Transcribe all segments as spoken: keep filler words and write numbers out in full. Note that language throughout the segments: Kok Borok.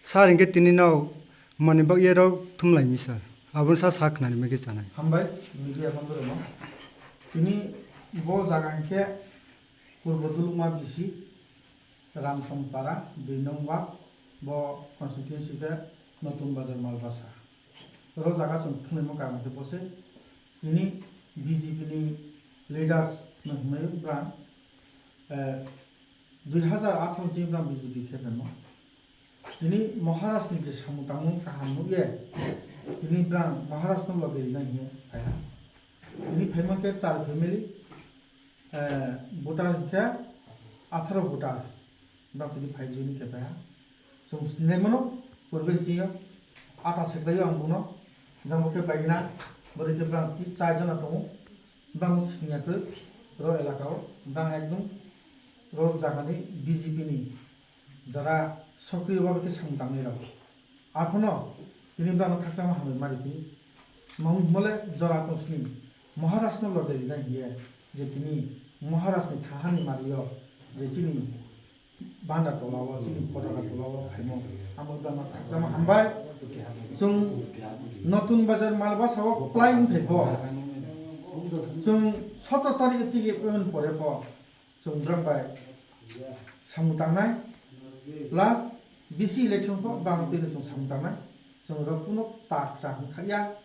Sir, hinkhe tini no manwi bagwi rok thumlaimi sir. Aboni sa sa khnani mege chanai. Hambai, media bondorokno. Tini bo jaga hinkhe Purbo Dulukma B C, Ramsongpara, dui nong ward, bo constituency khe Notun Bazar Malbasa. Oro jaga chwng thumlaimo karon khe bo se, tini B J P ni leaders no hwnwi bwrang, eh, dui hazar atharo chini bwrang B J P khe phaimo. Tini Maharaj ni je samung tangmung kaham nukye, tini bwrang Maharaj no loge rinai hinwi phaiha. Tini phaima khe char family, eh, voter hinkhe atharo voter, bwrang tini phai juni khe phaiha. Chwng sinai mano, purbe chini ata seklaio ang buno, jang bo khe paigina, bwrwi khe bwrang chai jona tongo, bwrang siniya khe ro elaka o, bwrang ekdom ro jaga ni B J P ni jara sokriyo bhabe khe samung tangwi rw. Aphuno tini bwrano khakchangma hambai ma riphi. Mung himole jora tong sini Maharaj no loge rinai hiye je tini Maharaj ni thahani mario je chini banda tola o, chini potaka tola o khaimo amo bwrano khakchangma hambai. Chwng Notun Bazar Malbasa o plai wngphai pho. Chwng sotoro tarikh tigi payment pore pho. Chwng bwrang bai samung tangnai, plus B C election pho bang twi chwng samung tangnai, chwng rok kuno tak cha hwn kha ya,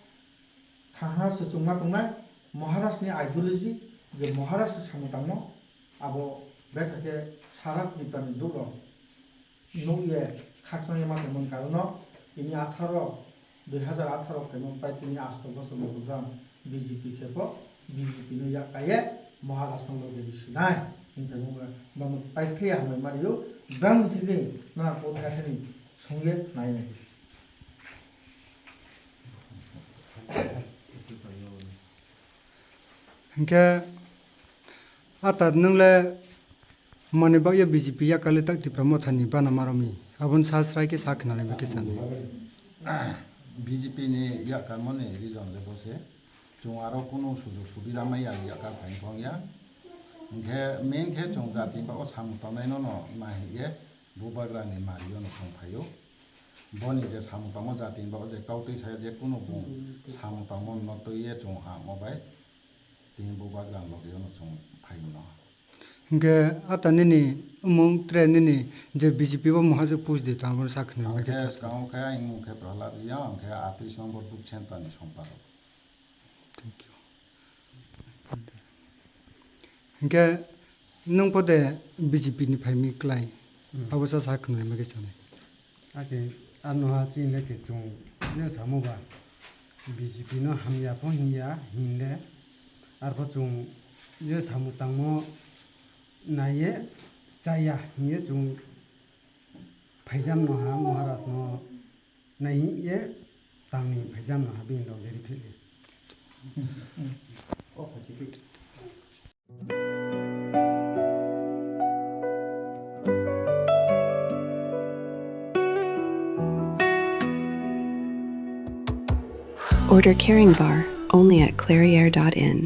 thaha se chwngma tongnai, Maharaj ni ideology je Maharaj se samung tangmo, abo betha khe sara Tripura ni duk rok nukye khakchangya ma tongmani karon no tini atharo, dui hazar atharo phaimani pai tini asto bosor ni program B J P khe bo B J P no yak kaiye Maharaj no loge ri sinai hinwi phaimani bai bamo paithriya hambai ma rio bwrang ni simi nana ko thai thani songye nai nai. Hinkhe ata nwng le manwi bagya B J P yakar le tak Tipra Motha ni bana maromi. Aboni sa srai khe sa khna lai khe sani. B J P ni yakar mani reason le bo se. Chwng aro kunu sujug subida maya yakar phai wng ya. Hinkhe main khe chwng jati ni bago samung tangnai no no nai hinkhe Bubagra ni mari o no chwng phai o. Boni je samung tangmo jati ni bago je kautwi saya je kunu bung samung tangmo no twi ye chwng ha mo bai. Tini bo bagra loge ono chwng phai mano. Hinkhe ata nini umung tre nini je B J P bo muha je push di tamo sa khna Ang khe khe sa. Swkang khe ang mung khe Prahlad Reang, ang khe atris number booth center ni sompado. Thank you. Hinkhe nwng pode B J P ni phaimi klai. Hmm. Abo sa sa khna mai khe sanai. Ake ano ha chini le ke chwng je samo ba B J P no hamya pho hinya hinle arpho chwng je samung tangmo naiye chaya hiye chwng phaijam no ha Maharaj no naiye tangni phaijam no ha bini loge ri phili. O phaji. Order Caring Bar only at clairiere dot in.